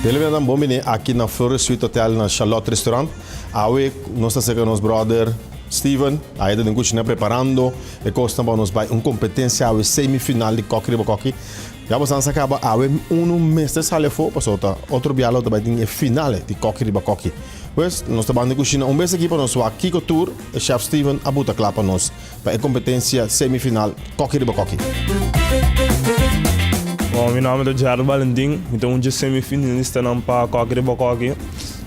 Televidente bon bini aki na Flores Suite Hotel na Charlotte Restaurant. Awe nos ta serka nos brother Steven. Awe ta den kushina preparando e kosnan pa nos bai un kompetensia awe semifinal di Koki Riba Koki. Ya bosan sa kaba awe unu mester sali afó pasobra ta otro bia lo ta bai tin e finale di Koki Riba Koki. Pues nos ta ban den kushina un bes aki pa nos wak kiko tur e chef Steven a buta kla pa nos pa e kompetensia semifinal Koki Riba Koki. Bon, mi nòmber ta Gerald Valentin, mi ta un dje semifinalistanan pa Koki Riba Koki.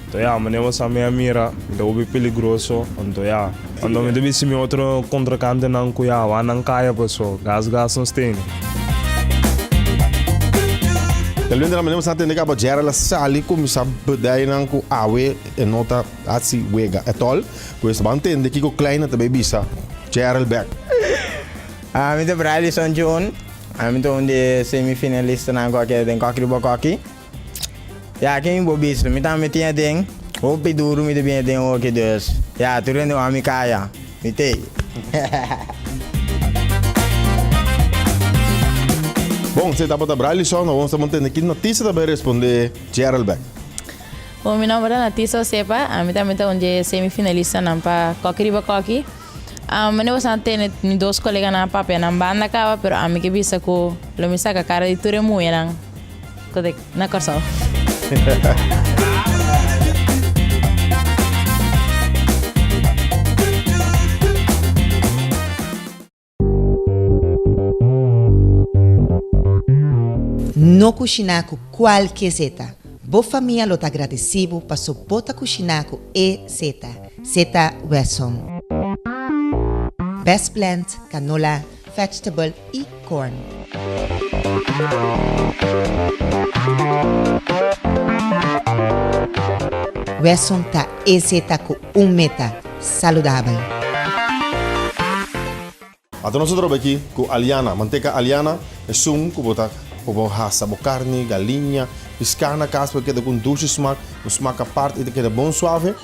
Anto ya, manera bo sa mi a mira, mi ta hopi peligroso, anto ya. Anto mi ta bisa mi otro kontrankantenan ku ya wak nan kaya paso, gas gas nos tene. Delwin de la manera bo sa tende kaba Gerald a sali kuminsá bedei nan ku awe e no ta hasi wega at all. Pues ban tende kiko Kleine ta bay bisa Gerald bek. Mi ta Bradison Jun, ami ta un di e semifinalistanan ku a keda den Koki Riba Koki. Ya ken mi bo bisa mi tambe tin aden hopi duru mi ta bin aden oki dus ya tur hende wou mi kaya mi tei. Bon, esei tabata Brailison, awor nos ta bon tende ki Natisa ta bai responde Gerald bek. Bon, mi nomber ta Natisa Osepa, ami tambe ta un dje semifinalistanan pa Koki Riba Koki. Mane boso a tende mi dos koleganan a papia nan banda kaba, pero ami ke bisa ku lo mi saka kara di tur e muhernan ku ta na Kòrsou. No kushiná ku kualke zeta. Bo famia lo ta agradesí bo paso bo ta kushiná ku e zeta. Zeta Wesson. Best Blend, canola, vegetable y corn. Wesson ta e zeta cu un meta, saludabel. Anto nos a troba aki ku Aliana, manteka Aliana, esun ku bo ta ku bo hasa bo karni, galiña, piská na kas pa keda ku un dushi smak, un smak apart i ta keda bon suave.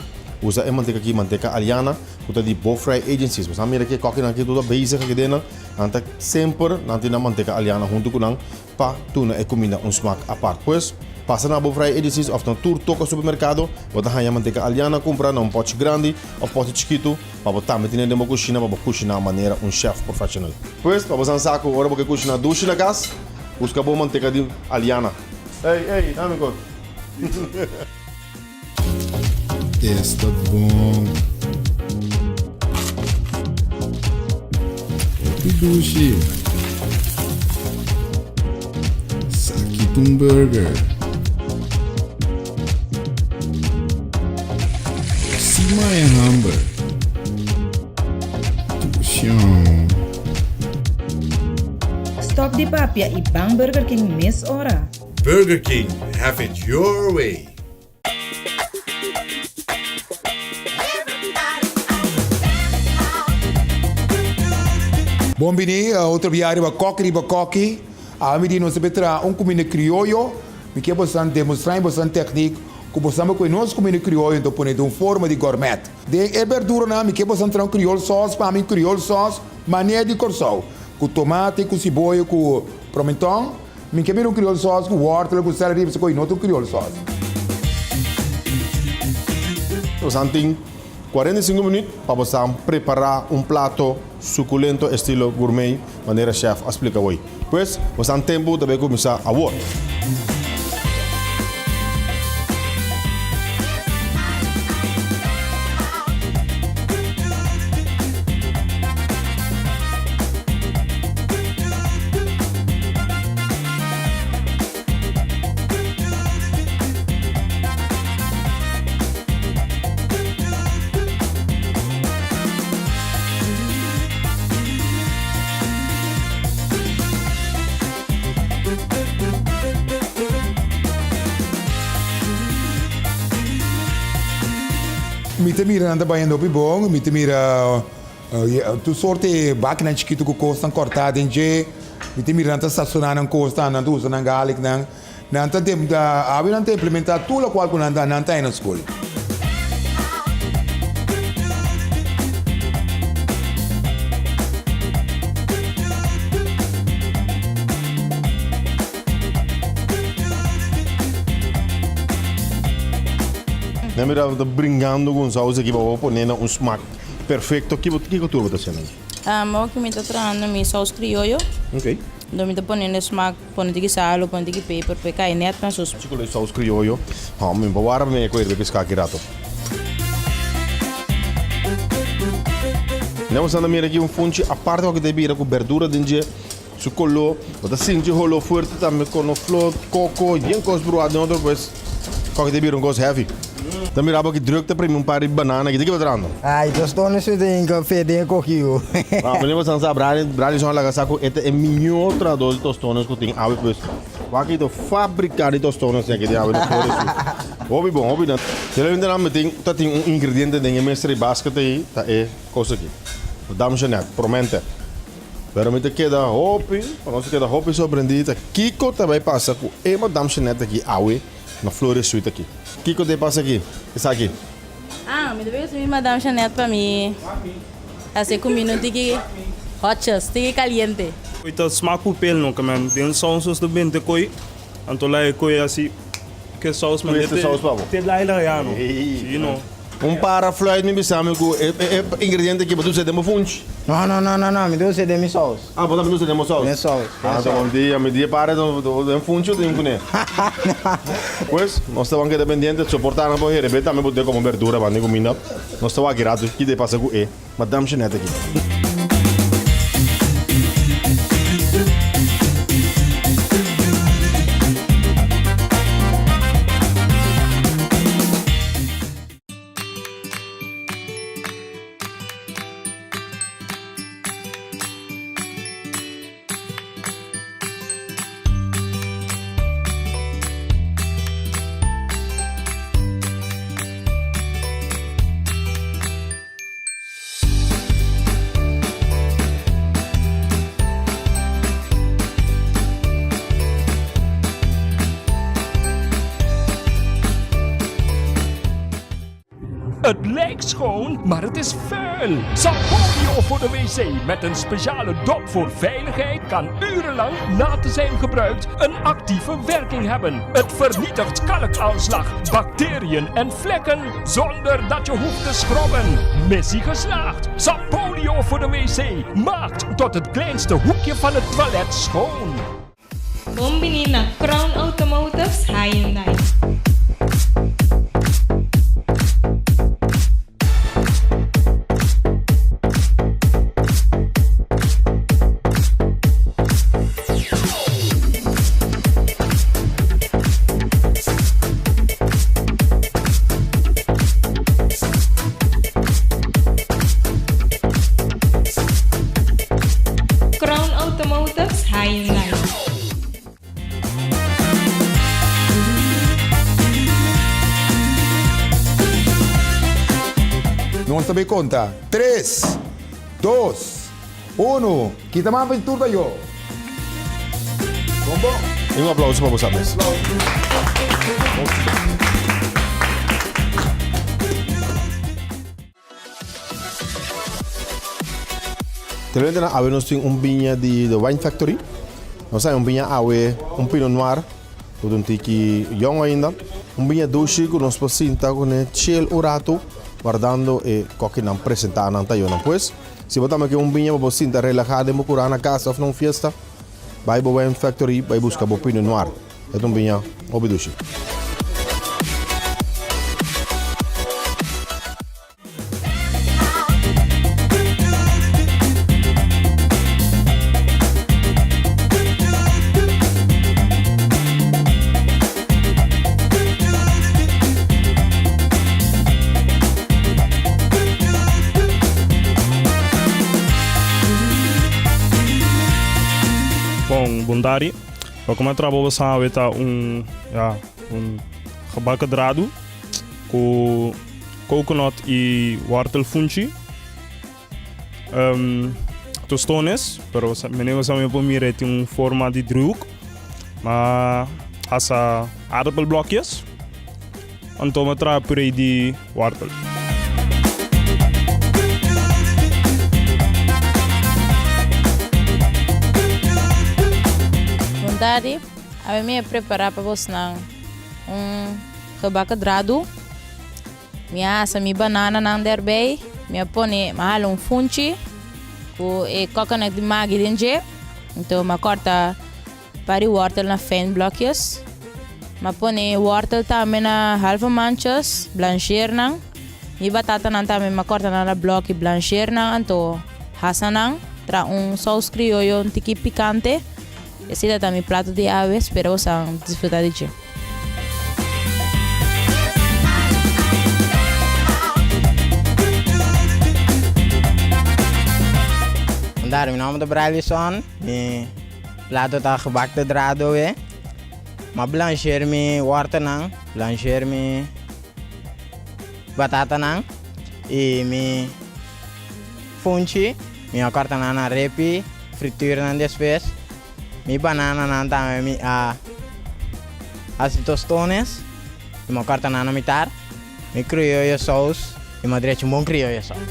Usa e manteka aki, manteka Aliana, ku ta di Bofry Agencies. Bo sa mira ki e kòkinan aki tur ta bezig aki den nan, nan ta semper nan tin nan manteka Aliana huntu ku nan pa duna e kuminda un smak apart. Pues, pasa na Bofry Agencies òf na tur toko supermerkado, bo ta haña manteka Aliana kumpra na un pòchi grandi òf pòchi chikitu. Pa bo tambe tene den bo kushina pa bo kushiná manera un chef professional. Pues, pa bo san sa ku ora bo ke kushiná dushi na kas, buska bo manteka di Aliana. Ey, ey, dame kos. Esta bon. Hopi dushi. Esaki ta un burger. Si maya hamber. Tushon. Stop di papia y ban Burger King mes ora. Burger King, have it your way. Bon bini otro bia riba Koki riba Koki. Ami di nos ta traha un kuminda krioyo. Mi ke bosan demostrá bosan teknik ku bosan por kohe nos kuminda krioyo enton pone den un forma di gourmet. Den e berduranan mi ke bosan traha un kriol sòs pa mi, kriol sòs manera di Kòrsou, ku tomate, ku siboyo, ku promenton. Mi ke bira un kriol sòs ku wòrtel, ku sèleri, pasobra kohe no ta un kriol sòs. Bosan tin 45 minüt pa bosan prepará un plato sukulento estilo gourmet manera chef a splika hoy. Pues, bosan tempu ta bay kuminsá awor. Mi ta mira nan ta bayendo hopi bon, mi ta mira. Tur sorte e bakinan chikitu ku kosnan kòrtá den dje. Mi ta mira nan ta sasoná nan kosnan, nan ta usa nan garlicnan. Nan ta awe nan ta implementá tur lokual ku nan ta nan ta haña na skol. Nan mira bo ta bringando ku un saus aki pa bo pone na un smak perfecto. Kiko kiko tur bo ta haciendo? Awor ki mi ta trahando mi saus crioyo. Ok. Enton mi ta poniendo e smak, pone tiki salo, pone tiki peper pa e kai net na su. Kiko lo e saus crioyo? Hò, mi por wara pa mi e koe riba e piská aki rato. Nan bo sa mira aki un funchi aparte ku ta bira ku berdura den dje. Su koló, bo ta sinti holó fuerte tambe kono flor, koko, yen kos bruá den otro pues kòke ta bira un kos heavy. Ta mira bo ki druk ta primi un par di banana aki, di ki bo trahando? Ay, tostones mi tin kafe den e kokiu. Ba, meneer bo san sa Brani, Brani son a laga sa ku e ta e miñó trahadó di tostones ku tin awe pues wak ki ta fabrika di tostones aki den awe na Flores su. Hopi bon, hopi nan. Solamente nan mi tin ta tin un ingrediente den e mystery basket ei ta e kos aki. Madame Jeanette, promente. Pero mi ta keda hopi, pa nos ta keda hopi sorprendí ta kiko ta bai pasa ku e Madame Jeanette aki awe na Flores Suite aki. Kiko ta pasa aki? Esaki. Ah, mi ta bai usa mi Madame Jeanette pa mi hasi e kuminda un tiki hotjes, tiki kaliente. Koi ta smak ku pel no kemen den saus nos ta bente koi anto la e koi asi ke saus men Twist e saus pa bo. te lai la ya no si no. Un para fluit mi bisa mi ku e e ingrediente aki bo ta usa den bo funchi. No no no no no mi ta usa den mi saus. Ah bo tambe ta usa den bo saus. Den saus. Ah ta bon dia mi dia para den funchi bo tin kuné. Pues nos ta ban keda pendiente soporta nan por herebé tambe bo tin komo berdura banda di kuminda nos ta wak rato ki ta pasa ku e. Madame Jeanette aki. Het lijkt schoon, maar het is vuil. Sapolio voor de wc met een speciale dop voor veiligheid kan urenlang na te zijn gebruikt een actieve werking hebben. Het vernietigt kalkaanslag, bacteriën en vlekken zonder dat je hoeft te schrobben. Missie geslaagd. Sapolio voor de wc maakt tot het kleinste hoekje van het toilet schoon. Bon bini na Crown Automotives Hyundai. Crown Automotives Hyundai. Nos ta bay conta. Tres, dos, uno. Kita man pa tur ta yo. Bon bon. Un aplauso pa boso mes. Terwende na awe nos tin un biña di The Wine Factory. Nos hay un biña awe, un Pinot Noir, ku ta un tiki yong ainda. Un biña dushi ku nos por sinta kuné chill un ratu, wardando e kokinan presentá nan tayonan. Pues, si bo tambe ke un biña pa bo sinta relahá den bo kurá na kas òf na un fiesta, bai bo Wine Factory bai buska bo Pinot Noir. E ta un biña hopi dushi. Bon, bon tardi. Loke mi a traba bo sabe ta un, ja, un gebakken dradu ku coconut y wortel funchi. Tostones, pero meneer sa mi por mira e tin un forma di driehoek. Ma hasa aardappelblokjes. Anto mi traha puree di wortel. Bon tardi, awe mi a prepara pa bosnan un gebakken dradu. Mi a hasa mi banananan derbij, mi a pone, mi a hala un funchi ku e coconut di magi den dje, anto mi a kòrta par di wòrtel na fijn blòkjes. Mi a pone wòrtel tambe na halve manchas, blansheer nan. Mi batatanan tambe mi a kòrta nan na blòki, blansheer nan, anto hasa nan, traha un sous krioyo un tiki pikante. Esei ta mi plato di awe, spera boso a disfruta di dje. Dar, mi nomber ta Bralison, mi plato ta gebakte dradoe. M'a blancheer mi wortelnan, blancheer mi batatanan y mi funchi. Mi a corta nan na repi, frituur nan despues. Mi banananan tambe mi a hasi tostones y mi a corta nan na mitar. Mi crioyo saus y mi a drecha un bon crioyo saus.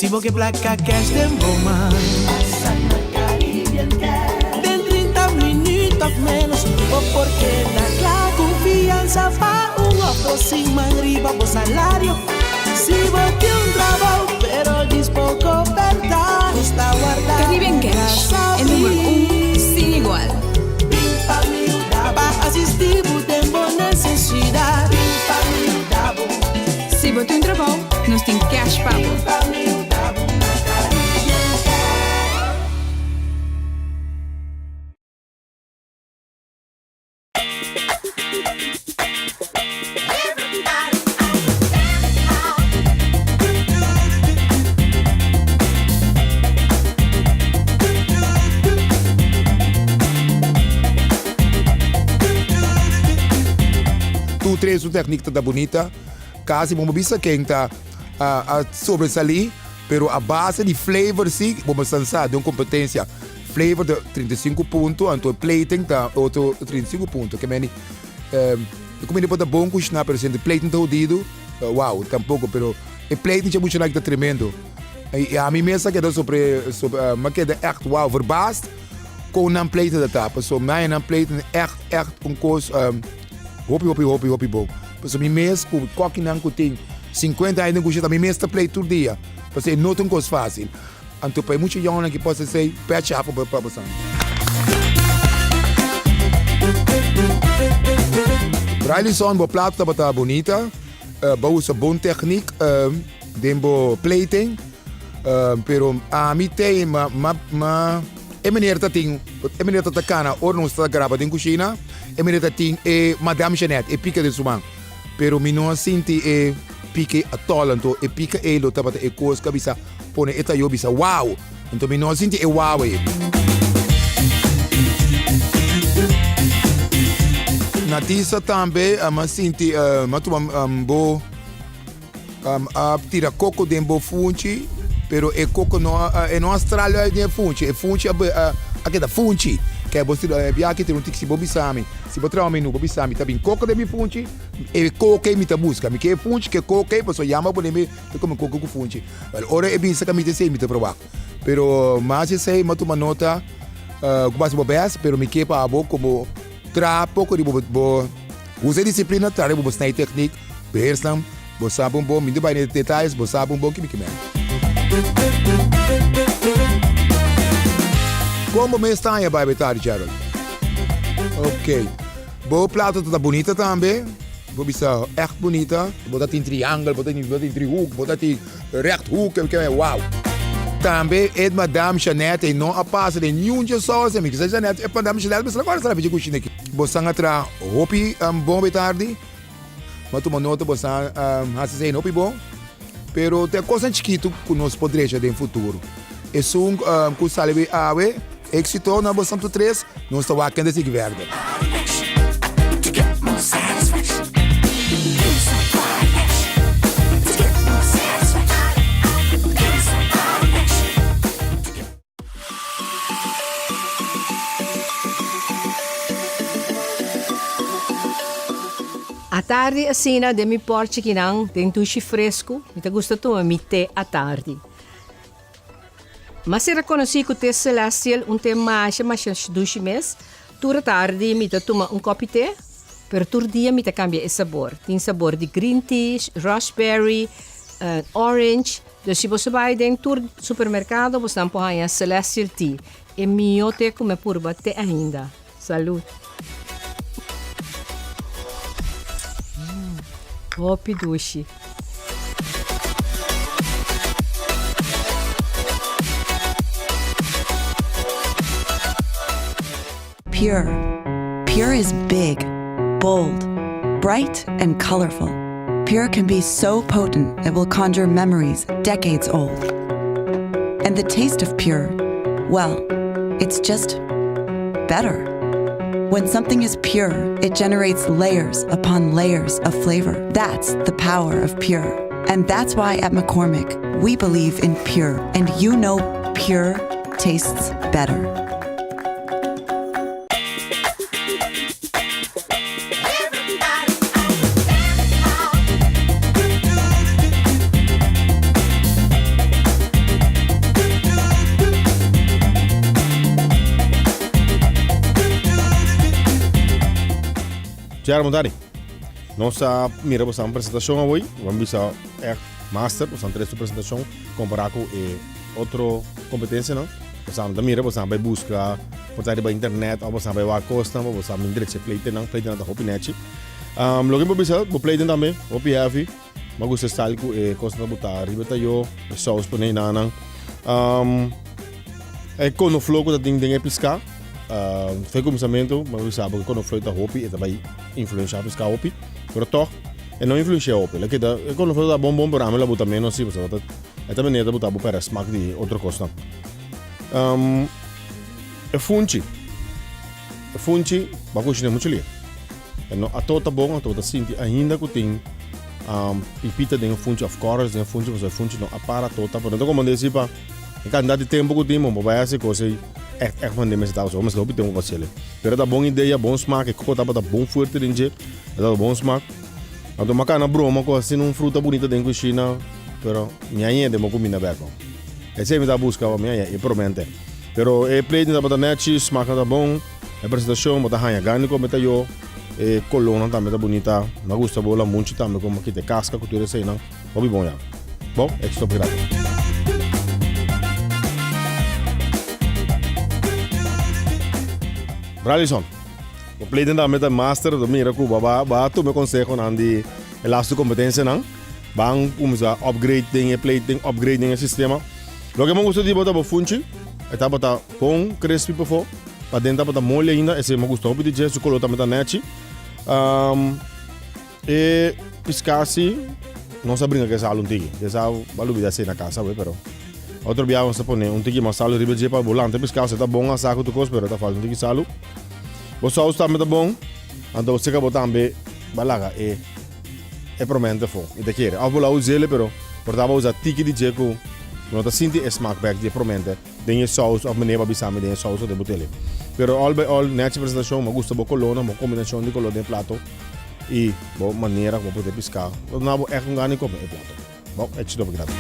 Si bo ke plaka cash den bo man. Pasa na Caribbean Cash. Den 30 minuut of menos bo por keda kla ku fiansa pa un of dos siman riba bo salario. Si bo tin un trabou pero djis poko perta, nos ta warda Caribbean un Cash, kasa e number un sin igual. Bin pa mi yuda pa asisti bo den bo nesesidat. Bin pa mi yuda bo. Si bo tin un trabou, nos tin cash pa bo. Tur tres su techniek ta ta bunita. Casi bo bisa ken ta a sobresali, pero a base di flavor si bo mester sa den un competencia. Flavor ta 35 punto, anto e plating ta otro 35 punto. Ke meni e comida por ta bon cushina, pero si e plating ta hodido, wow, tampoco. Pero e plating dje muchanan aki ta tremendo. Y ami mes a keda sobre, sobre, mi a keda echt wow, verbaasd con nan plating ta ta. Pasobra mi a haña nan plating echt, echt un cos hopi, hopi, hopi, hopi bon. Pasobra mi mes cu kokinan cu tin 50 aña den cushina, mi mes ta plate tur dia. Pasobra e no ta un cos facil. Anto pa e mucha yònnan ki por esei pèchi afo pa bosan. Brailison, bo plato tabata bunita. Bo usa bon teknik den bo plating. Pero ami tei ma ma ma e meneer ta tin e meneer ta ta kana ora nos ta graba den kushina e meneer ta tin e Madame Jeanette e pika den su man. Pero mi no a sinti e pike atol anto e pika ei lo tabata e kos ku a bisa pone e tayo bisa wow anto mi no a sinti e wow ei. Natisa tambe a sinti a tuma bo a tira koko den bo funchi pero e koko no a e no a stral uit den e funchi e funchi a keda funchi ke bo tira biaha tira un tiki si bo bisa mi si bo traha un menu bo bisa mi ta bin koko den mi funchi e koko ei mi ta buska mi ke e funchi ke koko ei pasobra yama bo den mi ta kome koko ku funchi wèl ora e bisa ka mi ta esei mi ta proba pero mas esei mi a tuma nota ku bo hasi bo bèst pero mi ke pa abo komo traha poko riba bo usa e disiplina traha riba bo snijtechniek Beheersnan, bo sa bon bon, mi no bai den detayes, bo sa bon bon ki mi ke men. Kon bo mes ta haña bai betari, Gerald? Ok. Bo plato ta bunita tambe. Bo bisa ègt bunita. Bo ta tin triangel, bo ta tin, bo ta tin driehoek, bo ta tin rechthoek, ke men, wow. Tambe e Madame Jeanette ei no a pasa den niun dje saus ei. Mi kisa Jeanette, e Madame Jeanette mester a kòrda sala bichi kushina aki. Bosan a traha hopi bon be tardi. Mi a tuma nota bosan a hasi esei hopi bon. Pero ta e kosnan chikitu ku nos por drecha den futuro. Esun ku sali be awe, éksito na bosan tur tres. Nos ta wak kende sigui verder. Atardi asina den mi porchi kinan den dushi fresku mi ta gusta tuma mi te atardi. M'a ser konosí ku te Celestial un te masha masha dushi mes. Tur atardi mi ta tuma un kopi te, pero tur dia mi ta kambia e sabor. Tin sabor di green tea, raspberry, orange. Dus si boso bai den tur supermerkado bosnan por haña Celestial Tea, e mihó te ku mi a purba te ainda. Salud! Hopi dushi. Pure. Pure is big, bold, bright and colorful. Pure can be so potent it will conjure memories decades old. And the taste of pure, well, it's just better. When something is pure, it generates layers upon layers of flavor. That's the power of pure. And that's why at McCormick, we believe in pure. And you know pure tastes better. Gerard Montari, nos a mira boso presentacion awoi, bo bisa echt master, boso tres su presentacion compara cu e otro competencianan. Boso ta mira, boso bay busca por ta riba internet of boso bay wak cosnan, pa boso min drecha e pleitenan, pleitenan ta hopi nechi. Um, loke mi por bisa, bo pleiten tambe, hopi heavy. Mi a gusta e style cu e cosnan ta bota riba ta yo, e saus pone nanan. Um, e konofló cu ta tin den e pisca, uh, fe cuminsamentu, mi a bisa bo cu e konofló ta hopi, e ta bay influencia pisca hopi, pero toch, e no influencia hopi. La keda, e konofló ta bon bon, pero ami la bota menos si, pasobra ta, e ta manera ta bota bo perde smak di otro cosnan. Um, e funchi, e funchi, bo a cushina mucho lier. E no a tota bon, anto bo ta sinti ainda ku tin um, pipita den e funchi of korrels den e funchi, pasobra e funchi no a para tota. Pero no ta como desi pa e kantidat di tempo ku tin, bon, bo bai hasi kos ei echt echt mande mester ta, pasobra bo mester hopi tempo pa hasiel. Pero ta bon idea, bon smak, e koko tabata bon fuerte den dje, e tabata bon smak. Anto mi a kana broma ku asina un fruta bunita den kushina, pero mi a yende mo kuminda bek. Esei mi ta buska, mi a yende e promente. Pero e plate tabata nechi, smak tabata bon. E presentacion bo ta haña gana di come ta yo. E colornan tambe ta bunita. Mi a gusta bo lamunchi tambe como a kita e casca cu tur eseinan. Hopi bon ya. Bon, exito pa gratis. Bralison, bo pleiten tambe ta master, bo mira cu bo a tuma e consehonan di e laatste competencianan. Ban cuminsa upgrade den e pleiten, upgrade den e sistema. Loke mi gusta di bo ta bo funchi, e tabata bon crispy pafó. Paden tabata moli ainda, esei mi gusta hopi di dje, su color tambe ta nechi. Um, e pisca si, nos a bringa cu e sal un tiki. E sal, bo a lubida esei na casa awe, pero otro bia nos ta pone un tiki mas sal riba dje pa bo lanta e pisca. Osea ta bon asá cu tur cos, pero ta falta un tiki salu. Bo saus tambe ta bon, anto bo seca bo tambe bo a laga e e promente afó. Mi ta kere. Of bo la us'el, pero por ta bo usa tiki di dje cu bo no ta sinti e smaak bek di e promente. Den e saus of meneer bo a bisa mi den e saus of den botele. Pero all by all nechi presentacion, mi a gusta bo colornan, bo combinacion di color den e plato y bo manera cu bo por pisca. Lo duna bo echt un gana di come e plato. Bon, exito pa gratis.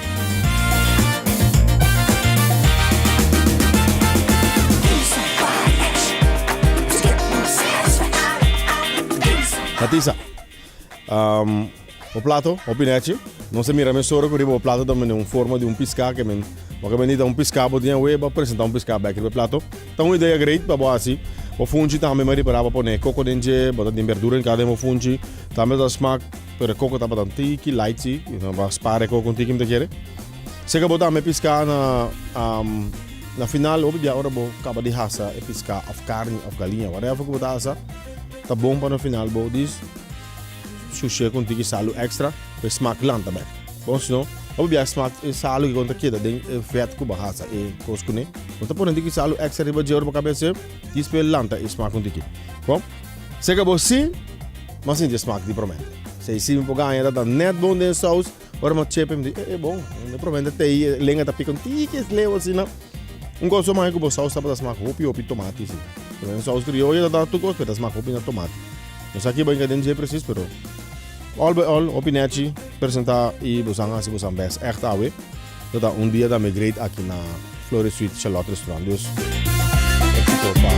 Natisa. Um, bo plato, hopi nechi. Nos a mira mesora ku riba bo plato ta mene un forma di un piská ke men bo ke men ta un piská bo tin awe bo a presentá un piská bek riba e plato. Ta un idea great pa bo hasi. Bo funchi tambe mi a ripará bo pone koko den dje, bo ta tin berdura den kada den bo funchi. Tambe ta smak, pero e koko tabata un tiki light si, bo a spara e koko un tiki mi ta kere. Seka bo tambe piská na na final hopi bia ora bo kaba di hasa e piská òf karni òf galiña whatever ku bo ta hasa ta bon pa na final bo dis shush'é ku un tiki salu èkstra pa e smak lanta bèk. Bon si no hopi bia e smak e salu ki kon ta keda den e vèt ku bo a hasa e kos kuné bo ta pone un tiki salu èkstra riba dje ora bo kaba di hasi dis pa e lanta e smak un tiki. Bon seka bo si mas sinti e smak di promete. Sei si mi por gaña ta ta nèt bon den e sous. Ora mi a chepe mi di, e bon, e promete te ei, e lenga ta pika un tiki leu asina. Un kos so mai ku bo saus tabata smak hopi hopi tomati si. Pero un saus krioyo ta tur kos pero ta smak hopi na tomati. No sa ki bo ingrediente dje presis pero all by all hopi nechi presenta i bosan hasi bosan best echt awe. Ta ta un dia tambe great aki na Flores Suite Charlotte Restaurant. Dus éxito pa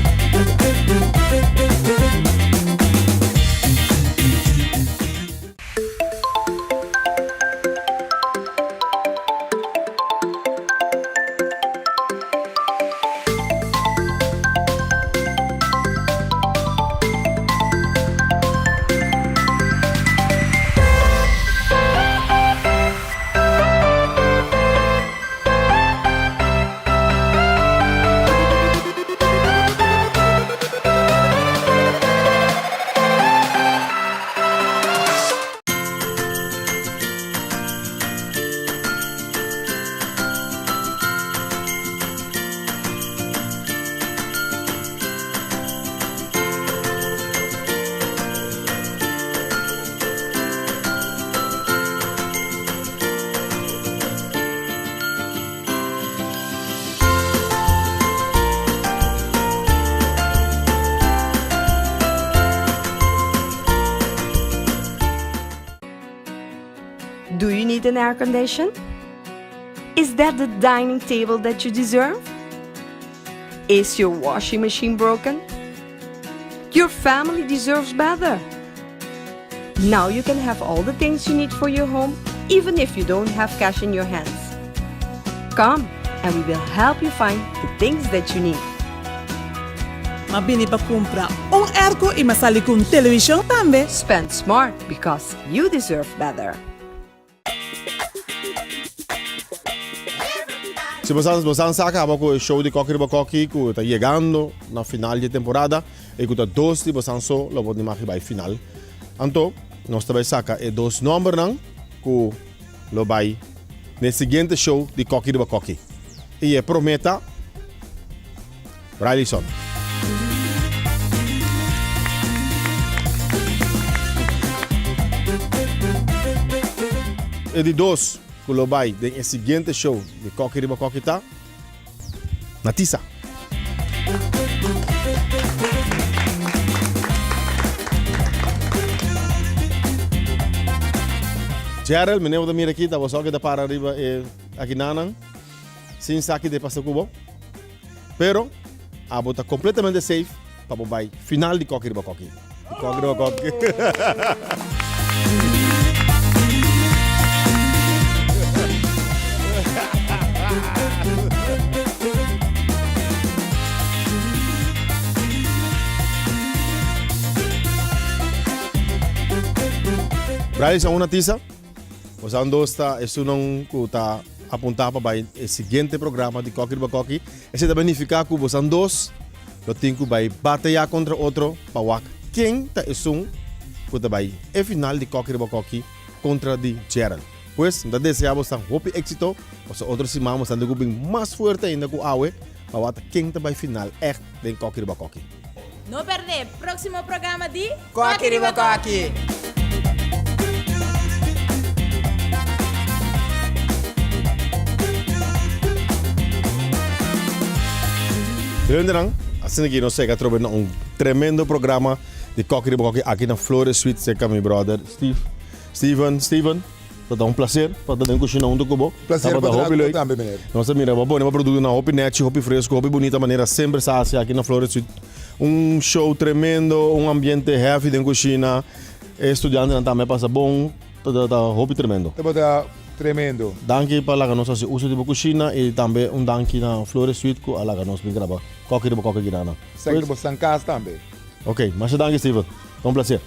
Do you need an air condition? Is that the dining table that you deserve? Is your washing machine broken? Your family deserves better. Now you can have all the things you need for your home, even if you don't have cash in your hands. Come and we will help you find the things that you need. M'a bini pa kumpra un airco i m'a sali ku un televishon tambe. Spend smart because you deserve better. Si bo sa bo sa sa kaba ku e show di Koki Riba Koki ku ta yegando na final di e temporada i ku ta dos di bosan so lo por nimá riba e final. Anto nos ta bai saka e dos nòmbernan ku lo bai na e siguiente show di Koki Riba Koki. I e promé ta Rileyson. E di dos ku lo bai den e siguiente show di Koki Riba Koki ta Natisa. Gerald, meneer bo ta mira aki, ta bo so ke ta para riba e akinanan sin sa ki ta pasa ku bo. Pero abo ta completamente safe pa bo bai final di Koki Riba Koki. Di Koki Riba Koki. Bryce, a una tisa. Bosan dos ta esunnan ku ta apuntá pa bai e siguiente programa di Koki Riba Koki. Esei ta benifiká ku bosan dos lo tin ku bai batayá kontra otro pa wak ken ta esun ku ta bai e final di Koki Riba Koki kontra di Gerald. Pues, mi ta deseá bosan hopi éksito, pasobra otro siman bosan tin ku bin mas fuerte ainda ku awe pa wak ta ken ta bai final ègt den Koki Riba Koki. No perdé próximo programa di Koki Riba Koki! Vriendennan, asina ki nos sega atrobe na un tremendo programa di Koki Riba Koki aki na Flores Suite serka mi brother Steve. Steven, Steven, ta ta un placer pa ta den cushina hunto cu bo. Placer pa Tabata traha hopi cu bo leuk. tambe, meneer. Nos ta mira bo pone bo productonan hopi nechi, hopi fresco, hopi bunita manera semper sa haci aki na Flores Suite. Un show tremendo, un ambiente heavy den cushina. E studiantenan tambe a pasa bon. Ta ta ta hopi tremendo. Tabata tremendo. Danki pa laga nos haci uso di bo cushina y tambe un danki na Flores Suite cu a laga nos bin graba Koki riba Koki Girana. Esaki ta bo san cas tambe. Ok, masha danki Steven. Ta un placer.